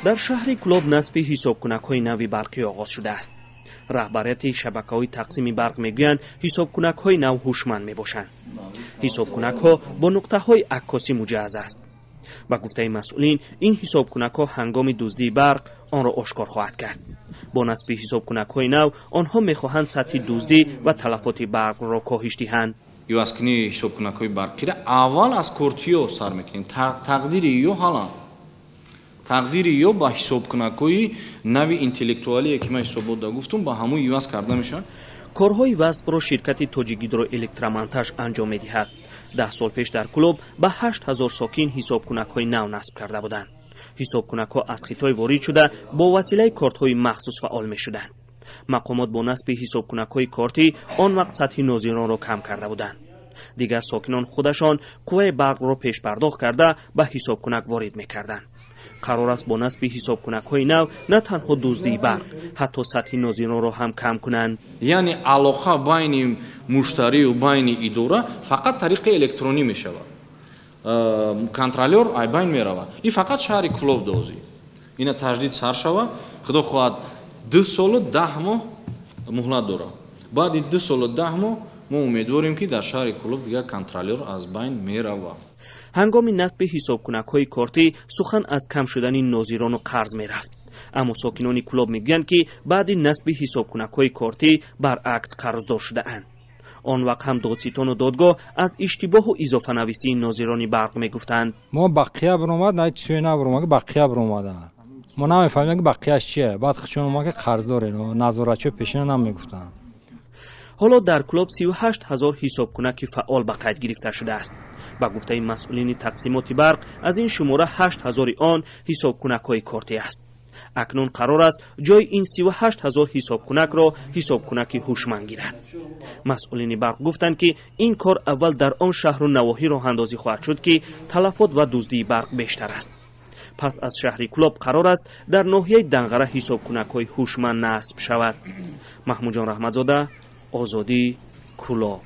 Дар шаҳри Кӯлоб насби ҳисобкунакҳои нави барқӣ оғоз шудааст. Раҳбарияти шабакаҳои тақсими барқ мегӯянд, ҳисобкунакҳои нав ҳушманд мебошанд. Ҳисобкунакҳо бо нуқтаҳои аккосӣ муҷаҳҳаз аст. Ба гуфтаи масъулин, ин ҳисобкунакҳо ҳангоми дуздии барқ онро ошкор хоҳад кард. Бо насби ҳисобкунакҳои нав онҳо мехоҳанд сатҳи дуздӣ ва талафоти барқро коҳиш диҳанд. Ивазкунии ҳисобкунакҳои барқиро аввал аз кортиё сар мекунем. Тақдири ё ҳалан тақдири ё ба ҳисобкунакҳои нави интеллектуалие, ки ман ҳисобот гуфтум, ба ҳамун иваз карда мешавад. Корҳои васбро ширкати Тоҷикгидроэлектромонтаж анҷом медиҳад. 10 сол пеш дар Кӯлоб ба 8000 сокин ҳисобкунакҳои нав насб карда буданд. Ҳисобкунакҳо аз Хитой ворид шуда, бо василаи кортҳои махсус фаъол мешуданд. Мақомот бо насби ҳисобкунакҳои кортӣ он вақт сатҳи нозиронро кам карда буданд. Дигар сокинон худашон қувваи барқро пешпардохт карда, ба ҳисобкунак ворид мекарданд. Қарор аст, бо насби ҳисобкунакҳои нав на танҳо дуздии барқ, ҳатто сатҳи нозиронро ҳам кам кунанд. Яъне алоқа байни муштарию байни идора фақат тариқи электронӣ мешавад. Контролёр айбайн меравад. Ин фақат шаҳри Кӯлоб дозӣ ина таҷдид сар шава. Худо хоҳад, 2 солу 10 моҳ муҳлат дорад. Баъди 2 солу 10 моҳ мо умедворем, ки дар шаҳри Кӯлоб дигар контролёр аз байн меравад. Ҳангоми насби ҳисобкунакҳои кортӣ сухан аз кам шудани нозирону қарз мерафт, аммо сокинони Кӯлоб мегӯянд, ки баъди насби ҳисобкунакҳои кортӣ баръакс қарздор шудаанд. Он вақт ҳам додситону додгоҳ аз иштибоҳу изофанависии нозирони барқ мегуфтанд. Мо бақия биромад, на чӯй набиромад, бақия биромада. Мо намефаҳмидем, ки бақияш чие. Баъд чун омад, ки қарздорем, назоратчиҳо пешина намегуфтанд. Ҳоло дар Кӯлоб 38 ҳазор ҳисобкунаки фаъол ба қайд гирифта шудааст. Ба гуфтаи масъулини тақсимоти барқ, аз ин шумора 8 ҳазори он ҳисобкунакҳои кортӣ аст. Акнун қарор аст, ҷои ин 38 ҳазор ҳисобкунакро ҳисобкунаки ҳушманд гирад. Масъулини барқ гуфтанд, ки ин кор аввал дар он шаҳру навоҳӣ роҳандозӣ хоҳад шуд, ки талафот ва дуздии барқ бештар аст. Пас аз шаҳри Кӯлоб қарор аст, дар ноҳияи Данғара ҳисобкунакҳои ҳушманд насб шавад. Маҳмудҷон Раҳматзода, Озодӣ, Кӯлоб.